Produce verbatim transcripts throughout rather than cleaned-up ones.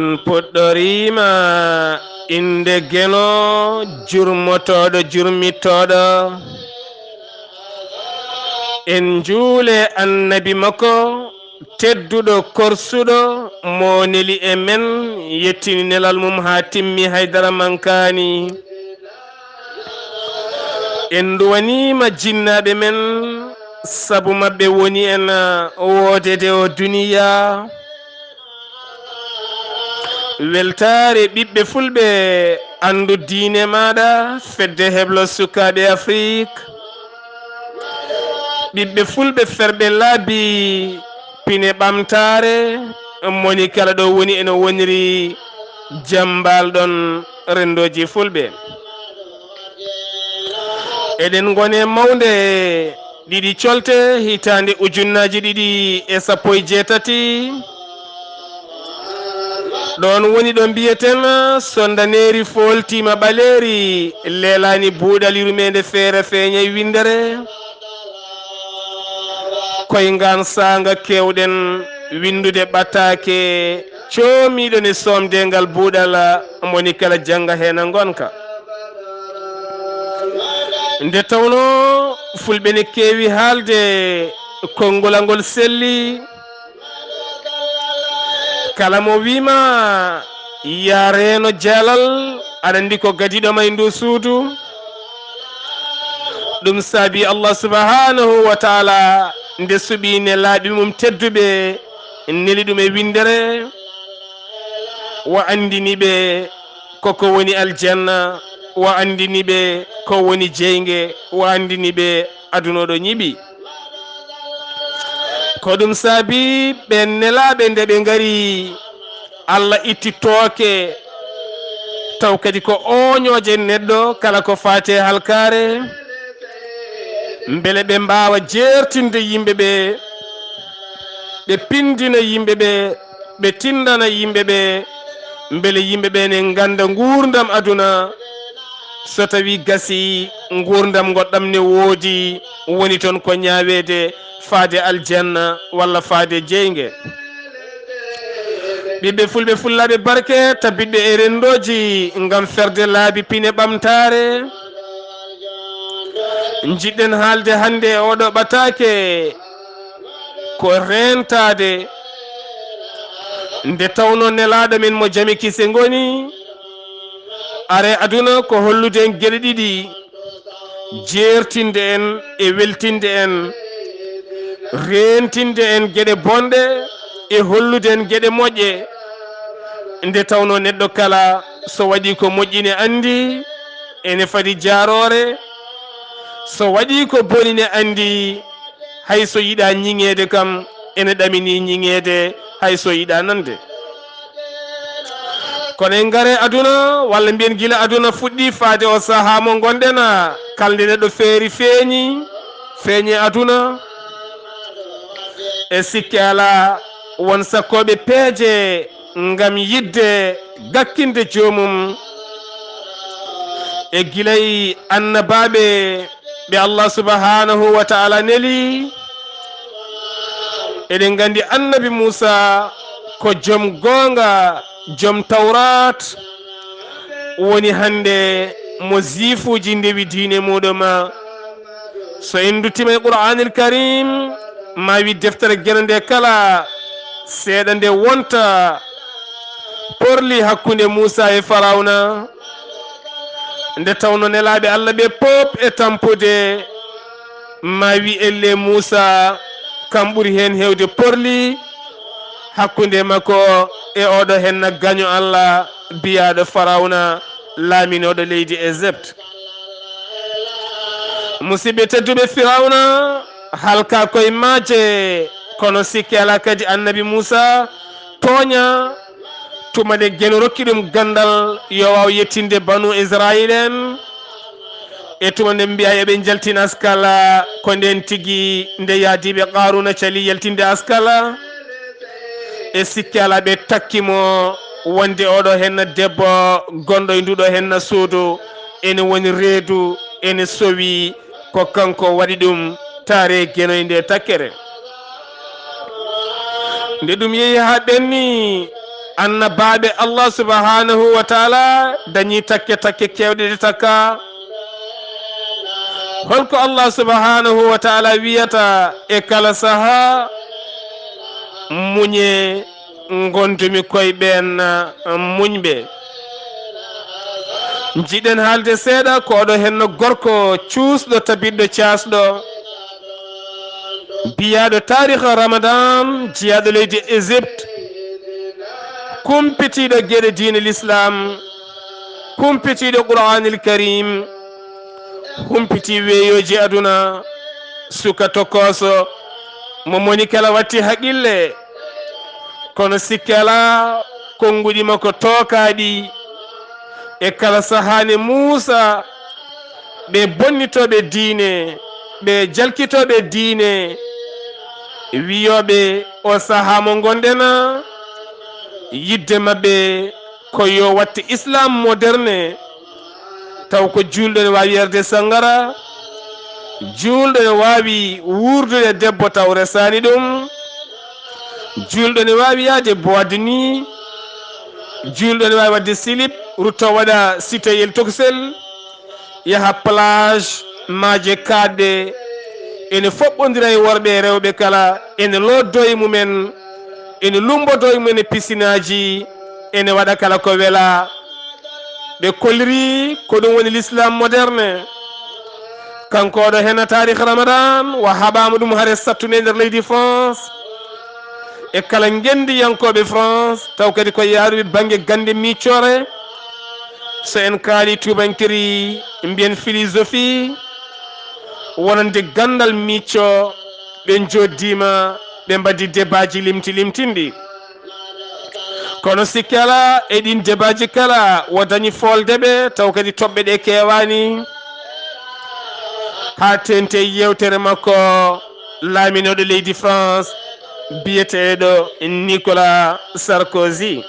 En puɗɗoriima innde Geno, jurmotooɗo, jurmittooɗo. En njuule Annabi makko, tedduɗo, korsuɗo, mo neli e men, yettini nelal mum haa timmi, haydara mankaani. En nduwaniima jinnaaɓe men, sabu maɓɓe woni en, ah, woodede o duniya. Weltaare ɓiɓɓe fulɓe, anndu diine maaɗa, fedde heblo sukaaɓe Afrik. Ɓiɓɓe fulɓe ferɓe laabi, pine ɓamtaare, moni kala ɗo woni ene woniri jambal ɗon renndooji fulɓe. Eɗen ngone mawnde ɗiɗi colte hitaande ujunnaaji ɗiɗi e sappo e jeetati. Ɗoon woni ɗo mbiyeten sondaneeri fooltiima ɓaleeri, leelaani buuɗal yurmeende feere feeña e winndere. Koyngaan saanga keewɗen winndude ɓataake coomiiɗo ne soomde ngal buuɗal, moni kala jannga heen ngonka. Nde tawnoo fulɓe ne keewi haalde, konngol angol selli. Kala mo wiima yaa reeno jaalal, aɗa anndi ko gadiɗo ma e ndu suudu. Ɗum saabi Allah subhanahu wa taala nde suɓi nelaaɓe mum tedduɓe, neli ɗum e winndere, wa anndini ɓe koko woni aljanna, wa anndini ɓe ko woni jeynge, wa anndini ɓe aduna o ɗo ñiɓi. Ko ɗum saabi ɓeen nelaaɓe nde ɓe ngari, Allah itti tooke, taw kadi ko ooñooje neɗɗo kala ko faati e halkaare, mbele ɓe mbaawa jeertinde yimɓe ɓe, ɓe pindina yimɓe ɓe, ɓe tindana yimɓe ɓe, mbele yimɓe ɓe ne ngannda nguurndam aduna. So tawi gasi nguurndam goɗɗam ne woodi, woni toon ko ñaaweede faade aljanna walla faade jeynge. Ɓiɓɓe fulɓe fullaaɓe barke, tabbitɓe e renndooji ngam ferde laabi pine ɓamtaare. Njiɗɗen haalde hannde e oɗo ɓataake ko reentaade. Nde tawnoo nelaaɗo men mo jami kise ngoni, are aduna ko hollude en geɗe ɗiɗi, jeertinde en e weltinde en, reentinde en geɗe bonɗe e hollude en geɗe moƴƴe. Nde tawnoo neɗɗo kala so waɗii ko moƴƴi ne anndi ene fadi jaaroore, so waɗii ko boni ne anndi hay so yiɗaa ñiŋeede kam, ene ɗaminii ñiŋeede hay so yiɗaa nande. Kono en ngare aduna, walla mbiyen gila aduna fuɗɗii faade o sahaa mo ngonɗen, kala nde neɗɗo feeri feeñi, feeñi aduna. E sikke alaa, won sakkooɓe peeje ngam yiɗde gakkinde joomum. E gilay annabaaɓe ɓe Allah subhanahu wa ta'ala neli, eɗen nganndi annabi Muusa ko joom goonga, joom Tawraat, woni hannde mo ziifuuji ndewi diine muuɗum. So en nduttiima e Qur'aanil Kariim, ma wi deftere Geno nde kala, seeɗa nde wonta porli hakkunde Muusa e Farawna. Nde tawnoo nelaaɓe Allah ɓe pop e tampude, ma wi elle Muusa kam ɓuri heen heewde porli hakkunde makko e oɗo henna gaño Allah biyaaɗo Farawna, laaminooɗo leydi Ezipt. Musidɓe tedduɓe, Firawna halka koye maaje, kono sikke alaa kadi annabi Muusa tooña tuma nde Geno rokki ɗum ganndal yo waaw yettinde banu Israayiil en. E tuma nde mbiya yo ɓe njaltin askala, ko ndeen tigi nde yahdiiɓe Qaaruuna cali yaltinde askala. E sikke alaa ɓe takki mo wonde oɗo henna debbo gonɗo e nduɗo henna suudu ene woni reedu, ene sowi ko kanko waɗi ɗum, taare Genoy nde takkere. Nde ɗum yehi haa ɓenni, Annabaaɓe Allah subhanahu wa taala dañi takke takke keewɗe ɗe takka. Holko Allah subhanahu wa taala wiyata e kala saha? Muñe, ngondumi koye ɓeen muñɓe. Njiɗen haalde seeɗa ko oɗo henno gorko cuusɗo, tabiɗɗo, caasɗo, biyaaɗo Taarikh Ramadan, jiyaaɗo leydi Égypte, kumpitiiɗo geɗe diine l'islam, kumpitiiɗo Qur'anil Karim, humpiti weeyooji aduna, suka tokooso, mo moni kala watti haqqille, kono sikke alaa, konnguɗi makko tookaaɗi, e kala sahaa ne muusa, ɓe bonnitooɓe diine, ɓe jalkitooɓe diine, wiyooɓe o sahaa mo ngonɗen, yiɗde maɓɓe ko yo watte islam moderne, taw ko juulɗo ne waawi yarde sanngara, juulɗo ne waawi wuurdude debbo taw resaani ɗum, juulɗo ne waawi yahde boîte de nuit, juulɗo ne waawi waɗde silip, rutto waɗa siteyel tokosel, yaha plage, maaje kaaɗɗe, ene foɓɓondira e worɓe e rewɓe kala, ene looddoo e mumen, ene lummbodoo e mumen e pisinaaji, ene waɗa kala ko welaa. Ɓe kolliri ko ɗum woni l'islam moderne. Kanko oɗo henna Taarikh Ramadan, o haɓaama ɗum hare sattunde e nder leydi France. E kala ngenndiyankooɓe France, taw kadi ko yaaruɓe bannge gannde miccoore. So en kaali tuubankiri, mbiyen philosophie, wonande ganndal micco, ɓe njoddiima, ɓe mbaɗi debaaji limti limtinɗi. Kono sikke alaa, e ɗiin debaaji kala, o dañi foolde ɓe, taw kadi toɓɓe ɗe keewaani. Haa teeŋti e yeewtere makko, laaminooɗo leydi France, biyeteeɗo Nicolas Sarkozy.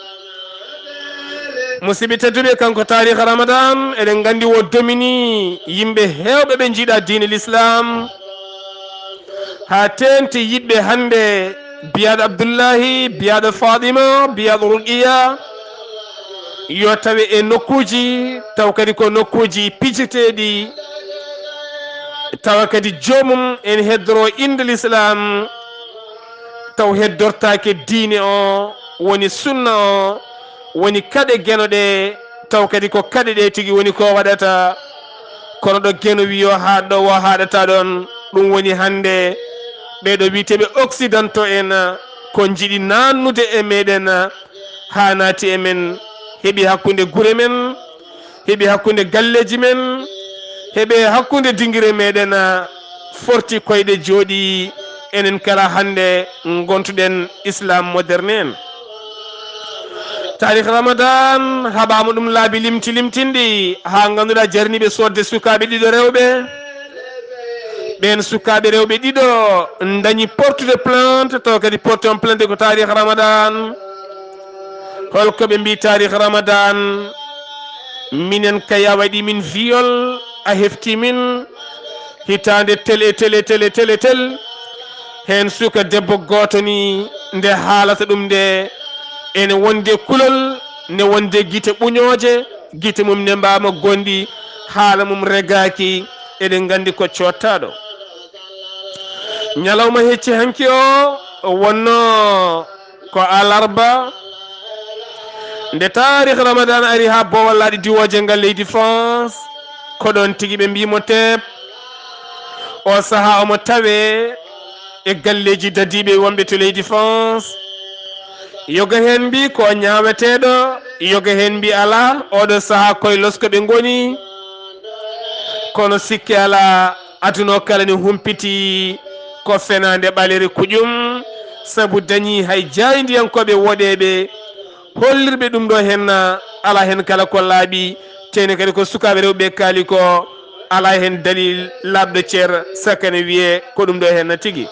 Musidɓe tedduɓe, kanko Taarikh Ramadan, eɗen nganndi o domini yimɓe heewɓe ɓe njiɗaa diine l'islam. Haa teeŋti yiɗɓe hannde, biyaaɗo Abdullahi, biyaaɗo Fatima, biyaaɗo Ruqiya, yo tawe e nokkuuji, taw kadi ko nokkuuji pijeteeɗi, tawa kadi joomum ene heddoroo innde l'islam, taw heddortaake diine o, woni sunna o, woni kaɗe geno ɗe, taw kadi ko kaɗe ɗe tigi woni ko waɗata. Kono ɗo geno wiyo haaɗ ɗo, o haaɗata ɗon. Ɗum woni hannde ɓeeɗo wiyeteeɓe occidentaux en, ko njiɗi naannude e meɗen, haa naati e men, heɓi hakkunde gure men, heɓi hakkunde galleeji men, heɓi hakkunde dingire meɗen, forti koyɗe jooɗi, enen kala hannde ngontuɗen islam moderne en. Taarikh Ramadan haɓaama ɗum laabi limti limtinɗi, haa ngannduɗaa jarniiɓe soodde sukaaɓe ɗiɗo rewɓe. Ɓeen sukaaɓe rewɓe ɗiɗo ndañi portude plainte, taw kadi porti on plainte ko Taarikh Ramadan. Holko ɓe mbii Taarikh Ramadan? Minen kay a waɗi min viol, a hefti min hitaande tel e tel e tel e tel e tel. Heen suka debbo gooto ni, nde haalata ɗum nde, ene wonde kulol, ne wonde gite ɓuñooje, gite mum ne mbaama gonɗi, haala mum regaaki, eɗen nganndi ko coottaaɗo. Ñalawma hecci hanki o, wonno ko alarba, nde Taarikh Ramadan ari haa boowal laaɗe diwooje ngal leydi France, ko ɗoon tigi ɓe mbii mo teep. O sahaa omo tawee e galleeji dadiiɓe wonɓe to leydi France. Yoga heen mbii ko ñaaweteeɗo, yoga heen mbii alaa, oɗo sahaa koye losko ɓe ngoni. Kono sikke alaa, aduna o kala ne humpiti ko fenaande ɓaleere kuƴum, sabu dañii hay jaayndiyankooɓe woɗeeɓe hollirɓe ɗum ɗo henna, alaa heen kala ko laaɓi, teyni kadi ko sukaaɓe rewɓe kaali ko, alaa heen dalil laaɓɗo cer, sakkane wiyee ko ɗum ɗo henna tigi.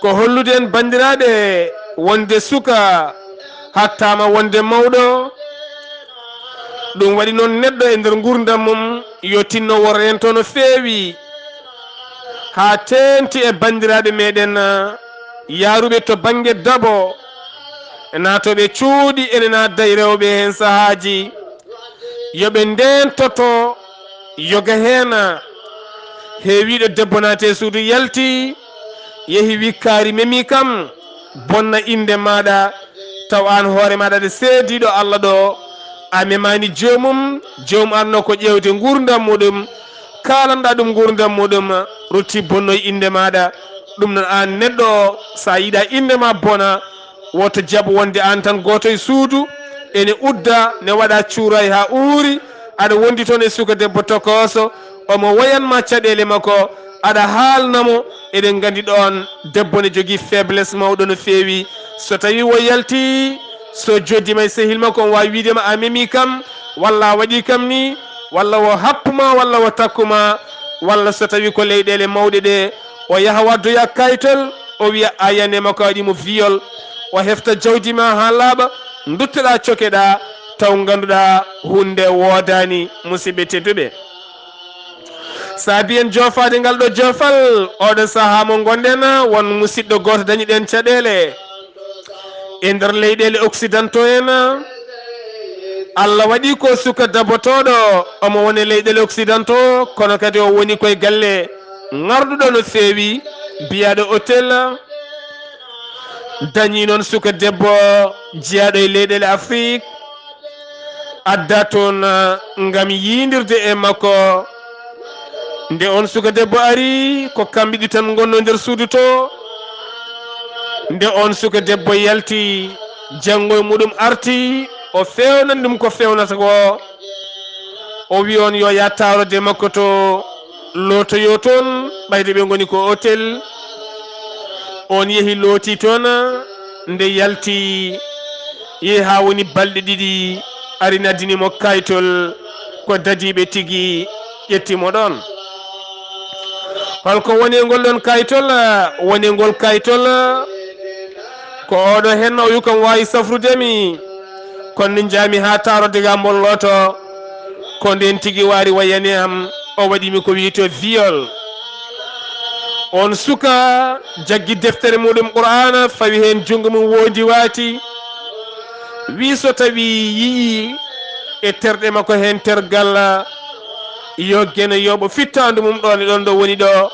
Ko hollude en, banndiraaɓe, wonde suka hattaama wonde mawɗo. Ɗum waɗi noon, neɗɗo e nder nguurndam mum yo tinno o reento no feewi, haa teeŋti e banndiraaɓe meɗen yahruɓe to bannge dabo, naatooɓe cuuɗi ene naatda e rewɓe heen sahaaji, yo ɓe ndeentoto yoga heen. Heewiiɗo debbo naati e suudu yalti, yehi wikkaari memi kam, bonna innde maaɗa, taw aan hoore maaɗa aɗa seediiɗo Alla ɗo, a memaani joomum, joomum arno ko ƴeewde nguurndam muɗum, kaalanɗa ɗum nguurndam muɗum, rutti bonnoy innde maaɗa. Ɗum noon aan neɗɗo o, so a yiɗa innde ma bona, woto jaɓ wonde aan tan gooto e suudu, ene udda, ne waɗa cuuray haa uuri, aɗa wondi toon e suka debbo tokooso, omo woyan ma caɗeele makko, aɗa haalna mo, eɗen nganndi ɗoon debbo ne jogii faiblesse mawɗo no feewi. So tawii o yalti, so joddiima e sehil makko, on waawi wiide ma a memi kam, walla a waɗi kam ni, walla o happu ma, walla o takku ma, walla so tawii ko leyɗeele mawɗe ɗe, o yaha waddoya kayitol, o wiya a yani e makko a waɗi mo viol, o hefta jawdi ma haa laaɓa, nduttoɗa cokeɗa, taw ngannduɗa huunde woodaani, musidɓe tedduɓe. Saabi en joofaade ngal ɗo joofal, oɗo sahaa mo ngonɗen, won musidɗo gooto dañi ɗeen caɗeele. E nder leyɗeele occidentaux en, Allah waɗi ko suka dabotooɗo, omo woni leyɗeele occidentaux, kono kadi o woni koye galle ŋarɗuɗo no feewi, biyaɗo hôtel. Dañi noon suka debbo jeyaɗo e leyɗeele Afrik, adda toon, ah, ngam yiindirde e makko. Nde on suka debbo ari, ko kamɓe ɗiɗi tan ngonno nder suudu to. Nde on suka debbo yalti, janngo e muɗum arti, o fewnani ɗum ko fewnata ko. O wi on yo yah taarode makko to lootoyo toon, ɓayde ɓe ngoni ko hôtel. On yehi looti toon, nde yalti, yehi haa woni balɗe ɗiɗi, ari naddini mo kaytol, ko dadiiɓe tigi ƴetti mo ɗoon. Holko woni e ngol ɗoon kaytol? Woni e ngol kaytol, ko oɗo henna o wi kam waawi safrude mi, kono nde njaami haa taarode ga mbo looto, ko ndeen tigi waari wayani am, o waɗi mi ko wiyetee viol. On suka jaggi deftere muɗum Qur'aana, fawi heen junngo mum wondi waati, wi so tawi yiyi e terɗe makko heen tergal, yo geno yooɓo fittaandu mum ɗoon e ɗoon ɗo woni ɗo.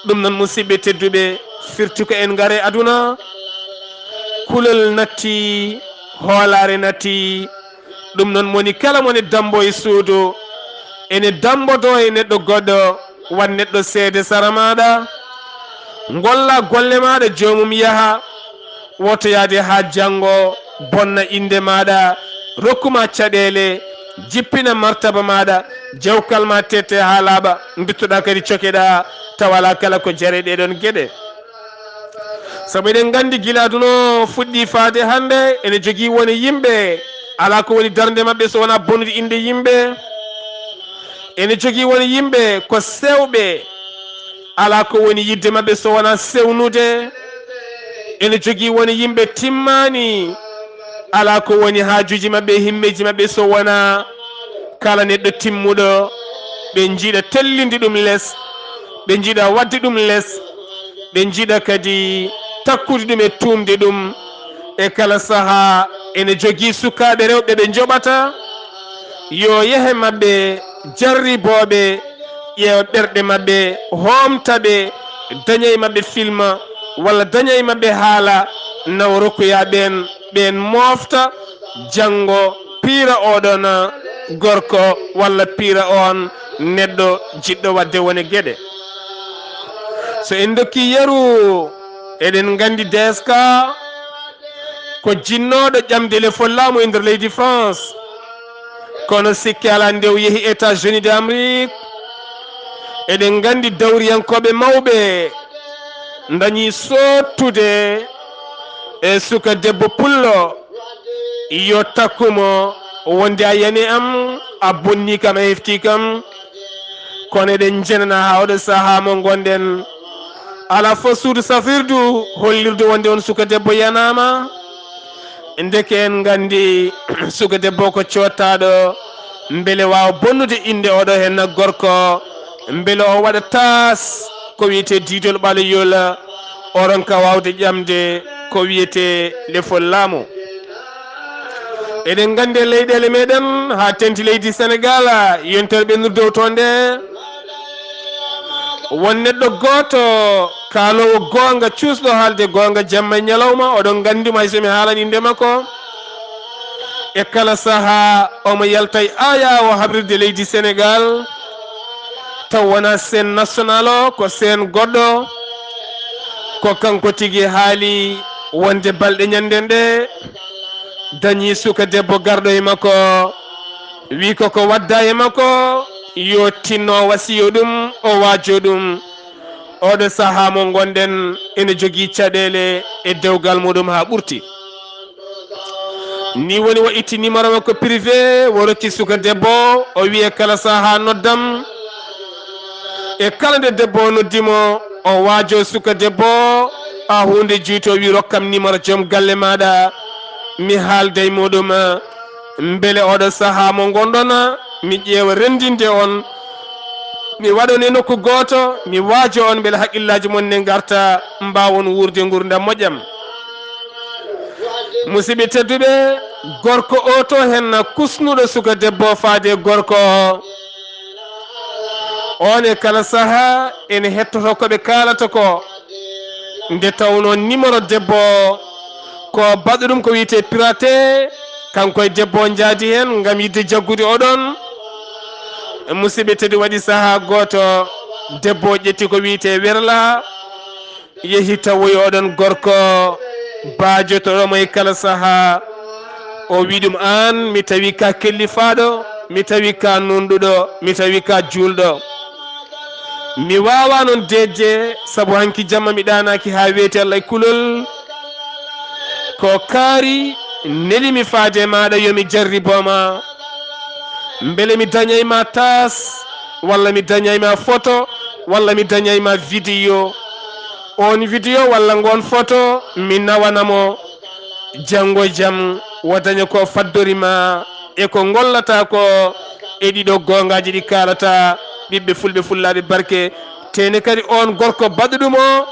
Ɗum noon, musidɓe tedduɓe, firti ko en ngare aduna, kulol natti, hoolaare natti. Ɗum noon moni kala moni dambo e suudu, ene dambodo e neɗɗo goɗɗo, wan neɗɗo seede sara maaɗa. Ngolla golle maaɗa, joomum yaha, woto yaade haa janngo bonna innde maaɗa, rokkuma caɗeele, jippina martaba maaɗa, jawkal ma tette haa laaɓa, nduttoɗa kadi cokeɗa, tawa alaa kala ko jare ɗee ɗoon geɗe. Sabu eɗen nganndi gila aduna o fuɗɗi faade hannde, ene jogii woni yimɓe, alaa ko woni darnde maɓɓe so wonaa bonnude innde yimɓe. Ene jogii woni yimɓe ko sewɓe, alaa ko woni yiɗde maɓɓe so wonaa sewnude. Ene jogii woni yimɓe timmaani, alaa ko woni haajuuji maɓɓe, himmeeji maɓɓe so wonaa kala neɗɗo timmuɗo, ɓe njiɗa tellinde ɗum les, ɓe njiɗa waɗde ɗum les, ɓe njiɗa kadi takkude ɗum e tuumde ɗum. E kala sahaa ene jogii sukaaɓe rewɓe ɓe njoɓata, yo yehe maɓɓe jarribooɓe, ƴeewa ɓerɗe maɓɓe, hoomta ɓe, daña e maɓɓe filma walla daña e maɓɓe haala, nawa rokkoya ɓeen, ɓeen moofta, janngo piira oɗon gorko walla piira on neɗɗo jiɗɗo waɗde wone geɗe. So en ndokki yeru, eɗen nganndi D S K ko jinnooɗo ƴamde lefol laamu e nder leydi France. Kono sikke alaa nde o yehi États-Unis d'Amérique. Eɗen nganndi dawriyankooɓe mawɓe ndañi soottude e suka debbo pullo, yo takku mo wonde a yani am, a bonni kam, a hefti kam. Kono eɗen njenana haa oɗo sahaa mo ngonɗen, alaa fof suudu safirdu hollirdu wonde on suka debbo yanaama. Ndeke en nganndi suka debbo ko coottaaɗo, mbele waawa bonnude innde oɗo henna gorko, mbele o waɗa taas ko wiyetee diidol ɓaleeyol, o ronka waawde ƴamde ko wiyetee lefol laamu. Eɗen nganndi e leyɗeele meɗen, haa tenti leydi Senegal, yontere ɓe noddoto nde, won neɗɗo gooto kaaloowo goonga, cuusɗo haalde goonga jamma e ñalawma. Oɗon nganndi mo, hay so mi haalani innde makko. E kala sahaa omo yalta e ayaawo habrirde leydi Senegal, taw wonaa seen national o, ko seen goɗɗo. Ko kanko tigi haali wonde balɗe ñannden ɗe, dañi suka debbo garɗo e makko, wi ko ko wadda e makko, yo tinno wasiyo ɗum, o waajo ɗum. Oɗo sahaa mo ngonɗen ene jogii caɗeele e dewgal muɗum haa ɓurti. Ni woni o itti numéro makko privé, o rokki suka debbo, o wiye kala sahaa noddam. E kala nde debbo o noddi mo, o waajo suka debbo, a huunde juuti, o wi rokkam numéro joom galle maɗa, mi haalda e muɗum. Mbele oɗo sahaa mo ngonɗon, mi ƴeewa renndinde on, mi waɗa on e nokku gooto, mi waajo on mbele haqqillaaji mon ne ngarta, mbaawon wuurde nguurndam moƴƴam. Musidɓe tedduɓe, gorko o to henna kusnuɗo suka debbo faade gorko o. On e kala sahaa ene hettoto ko ɓe kaalata ko. Nde tawnoo numéro debbo o, ko baɗɗo ɗum ko wiyetee pirate, kanko e debbo o njaadi heen ngam yiɗde jaggude oɗon. Musidɓe tedduɓe, waɗi sahaa gooto, debbo o ƴetti ko wiyetee werla, yehi tawoyi oɗon gorko baajotoɗo mo e kala sahaa. O wi ɗum, aan, mi tawi ka kellifaaɗo, mi tawi ka nunɗuɗo, mi tawi ka juulɗo. Mi waawaa noon deeƴde, sabu hanki jamma mi ɗaanaaki haa weeti Allah e kulol. Ko kaari nelimi faade e maaɗa, yo mi jarribo ma. Mbele mi dañay ma taas, walla mi dañay ma foto, walla mi dañay ma vidiyo. On vidiyo walla ngoon foto, mi nawana mo. Janngo e jam, o daña ko faddori ma e ko ngollata ko e ɗiɗo goongaaji ɗi kaalata ɓiɓɓe fulɓe, fullaaɓe barke. Tene kadi on gorko baɗɗo ɗum o,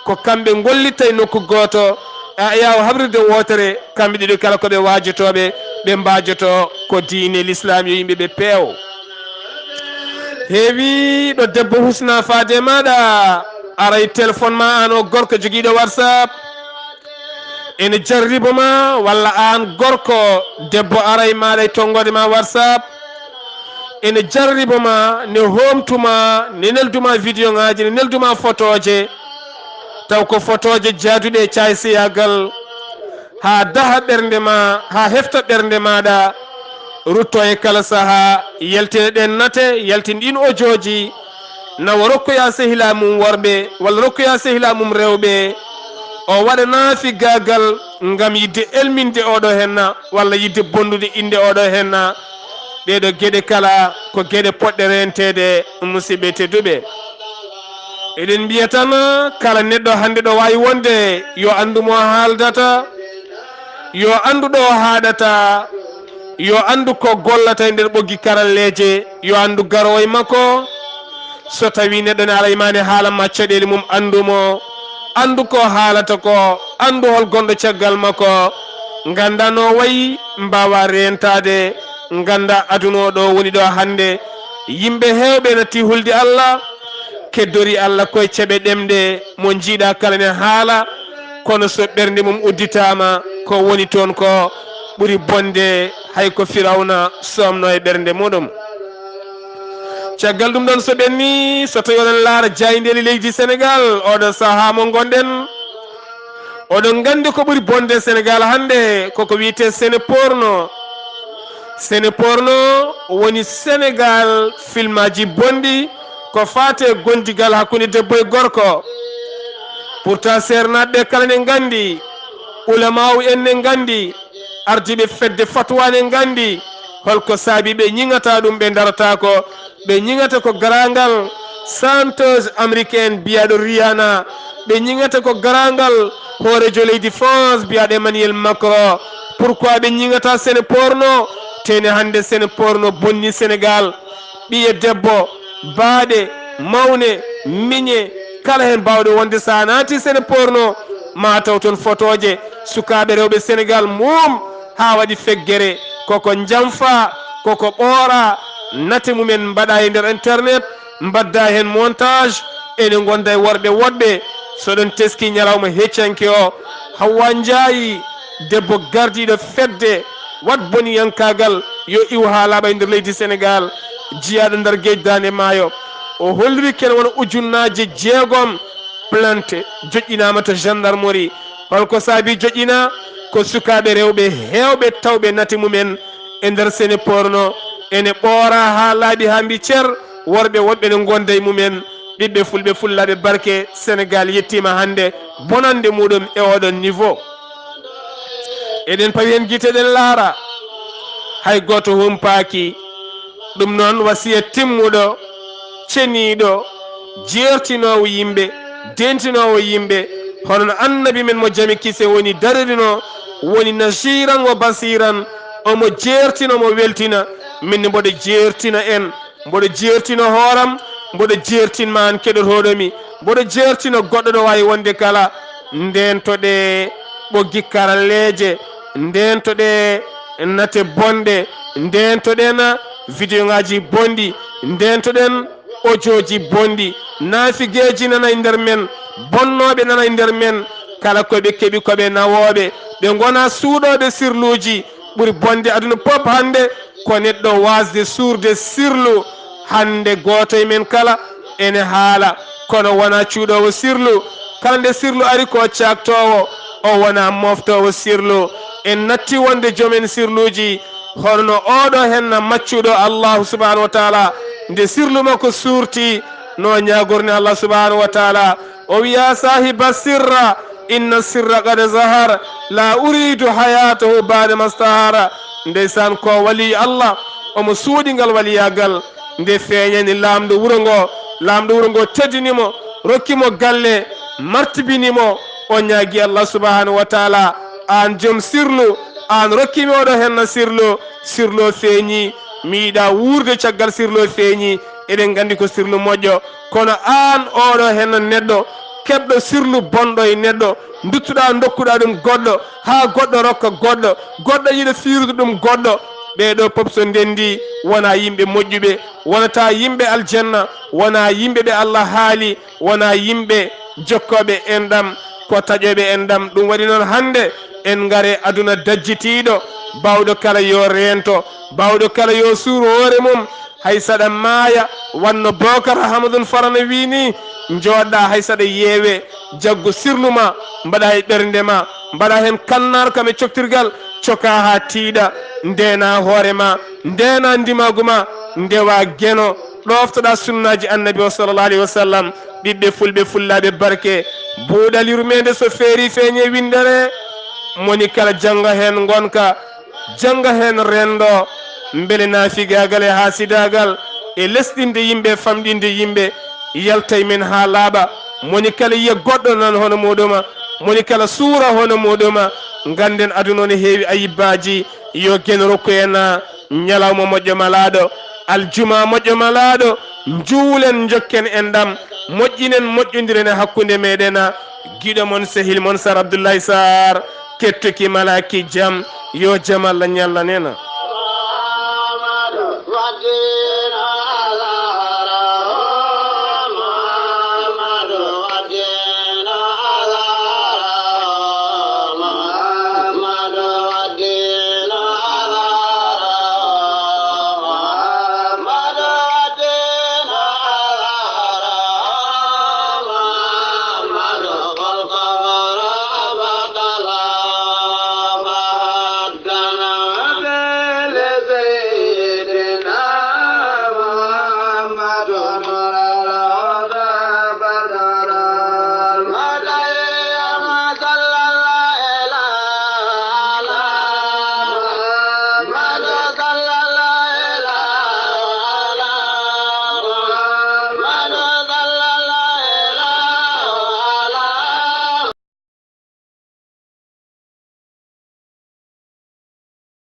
ko kamɓe ngollitta e nokku gooto, e ayaawo habrirde wootere, kamɓe ɗiɗo kala ko ɓe waajotooɓe, ɓe mbaajoto ko diine Lislaam, yo yimɓe ɓe peew. Heewi ɗo debbo husna faade e maaɗa, aray téléphone ma an o gorko jogiiɗo WhatsApp, ene jarribo ma, walla an gorko, debbo aray maaɗa e tonngoode ma WhatsApp, ene jarribo ma, ne hoomtu ma, ne neldu ma vidéo ŋaaji, ne neldu ma fotooje, taw ko fotooje jaaduɗe e caay seyagal, haa daha ɓernde ma, haa hefta ɓernde maaɗa, rutto e kala sahaa, yaltina ɗen nate, yaltin ɗin ojooji, nawa rokkoya sehilaa mum worɓe, walla rokkoya sehilaa mum rewɓe, o waɗa naafigaagal ngam yiɗde elminde oɗo henna, walla yiɗde bonnude innde oɗo henna. Ɗee ɗoo geɗe kala ko geɗe poɗɗe reenteede, musidɓe tedduɓe. Eɗen mbiya tan, kala neɗɗo hannde ɗo waawi wonde, yo anndu mo haaldata, yo anndu ɗo haaɗata, yo anndu ko gollata e nder ɓoggi karalleeje, yo anndu garoowo e makko. So tawii neɗɗo ne ara e ma ne haala ma caɗeele mum, anndu mo, anndu ko haalata ko, anndu hol gonɗo caggal makko. Ngannda no wayi, mbaawa reentaade, ngannda aduna o ɗo woni ɗo hannde. Yimɓe heewɓe natti hulde Allah, keddori Allah koye ceɓe ɗemɗe, mo njiiɗa kala ne haala, kono so ɓernde mum udditaama, ko woni toon ko ɓuri bonde, hay ko Firawna soomno e ɓernde muɗum. Caggal ɗum ɗon, so ɓenni, so tawi oɗon laara jaayndeeli leydi Senegal, oɗo sahaa mo ngonɗen, oɗon nganndi ko ɓuri bonde Senegal hannde, koko wiyetee sene porno. Sene porno woni Senegal filmaaji bonɗi, ko faate gondigal hakkunde debbo e gorko. Pourtant, seernaaɓe ɓe kala ne nganndi, ulamaawu en ne nganndi, ardiiɓe fedde fatwa ne nganndi holko saabi ɓe ñiŋata ɗum, ɓe ndarata ko. Ɓe ñiŋata ko garaangal chanteuse américaine biyaaɗo Rihanna. Ɓe ñiŋata ko garaangal hooreejo leydi France biyaaɗo Emmanuel Macron. Pourquoi ɓe ñiŋata sene porno? Tene hannde sene porno bonni Senegal. Ɓiye debbo, baaɗe, mawne, miñe, kala heen baawɗo wonde so a naati sene porno, ma taw toon fotooje sukaaɓe rewɓe Senegal mum haa waɗi feggere, koko njanfa, koko ɓoora, nate mumen mbaɗa e nder internet, mbadda heen montage, ene ngonda e worɓe woɗɓe. So ɗon teski ñalawma heccanke o, Hawwa Njaayi, debbo gardiiɗo fedde, waɗ boniyankaagal, yo iw haa laaɓa e nder leydi Senegaal, jiyaaɗo Ndar Geej Daande Maayo. O holliri ken wona ujunnaaje jeegom plainte joƴƴinaama to gendarmerie. Holko saabi joƴƴina? Ko sukaaɓe rewɓe heewɓe tawɓe nate mumen e nder sene porno ene ɓoora haa laaɓi haa mbi cer, worɓe woɗɓe ne ngonda e mumen. Ɓiɓɓe fulɓe fullaaɓe barke, Senegaal yettiima hannde bonannde muɗum e oɗon niveau. Eɗen pawi heen gite ɗen laara, hay gooto humpaaki. Ɗum noon wasiya timmuɗo, ceniiɗo, jeertinoowo yimɓe, dentinoowo yimɓe, hono no Annabi men mo jam e kise woni daririno, woni nashiran wa basiran, omo jeertina, omo weltina. Min ne mboɗo jeertina en, mboɗo jeertina hooram, mboɗo jeertin ma an keɗotooɗo mi, mboɗo jeertina goɗɗo ɗo waawi wonde kala. Ndentoɗe ɓoggi karalleeje, ndentoɗe nate bonɗe, ndentoɗen vidéo ŋaaji bonɗi, ndentoɗen audio ji bonɗi. Naafigeeji nana e nder men, bonnooɓe nana e nder men, kala ko ɓe keɓi ko ɓe nawooɓe, ɓe ngona suuɗooɓe sirluuji. Ɓuri bonde aduna pop hannde ko neɗɗo waasde suurde sirlu. Hannde gooto e men kala ene haala, kono wona cuuɗoowo sirlu. Kala nde sirlu ari ko caaktoowo, o wona moftoowo sirlu. En natti wonde joomen sirluuji, hono no oɗo henna maccuɗo Allahu subhanahu wa taala, nde sirlu makko suurti, no ñaagorni Allah subhanahu wa taala, o wiya: "Saahiba sirra, inna sirra qad zahar, la uridu hayatahu ba'da mastahara." Ndeysaan, ko wali Allah, omo suuɗi ngal waliyaagal. Nde feeñani laamɗo wuro ngo, laamɗo wuro ngo teddini mo, rokki mo galle, martibini mo, o ñaagi Allah subhanahu wa taala: "Aan joom sirlu, aan rokki mi oɗo henna sirlu, sirlu o feeñi, mi yiɗa wuurde caggal sirlu o feeñi." Eɗen nganndi ko sirlu moƴƴo, kono aan oɗo henna neɗɗo, keɓɗo sirlu bonɗo e neɗɗo, nduttuɗa ndokkuɗa ɗum goɗɗo, haa goɗɗo rokka goɗɗo, goɗɗo yiɗa fiirude ɗum goɗɗo. Ɓee ɗo pop so ndenndi, wona yimɓe moƴƴuɓe, wonata yimɓe aljanna, wona yimɓe ɓe Allah haali, wona yimɓe jokkooɓe enɗam, ko taƴooɓe enɗam. Ɗum waɗi noon hannde en ngare aduna dajjitiiɗo, baawɗo kala yo reento, baawɗo kala yo suur hoore mum. Hay saɗa maaya, wanno Bookar Ahmadun Farana wii ni, njooɗɗa hay saɗa yeewe, jaggu sirlu ma, mbaɗa e ɓernde ma, mbaɗa heen kannaar kam e coktirgal, coka haa tiiɗa, ndeena hoore ma, ndeena ndimaagu ma, ndewa geno, ɗooftoɗa sunnaaji Annabi o sallallahu alayhi wa sallam. Ɓiɓɓe fulɓe fullaaɓe barke, buuɗal yurmeende so feeri feeñe winndere, moni kala jannga heen ngonka, jannga heen renndo, mbele naafigaagal e haasidaagal e lesɗinde yimɓe, famɗinde yimɓe, yaltay men haa laaɓa. Moni kala yiya goɗɗo nan hono muuɗuma, moni kala suura hono muuɗuma. Ngannden aduna o ne heewi ayibbaaji. Yo gen rokku en ñalawma moƴƴo malaaɗo, aljuma moƴƴo malaaɗo. Njuulen, njokken enɗam, moƴƴinen, moƴƴondiren e hakkunde meɗen. Giɗo mon, sehil mon, Sar Abdoulaye Sarr, kettuki malaaki jam. Yo jam Allah ñallan en.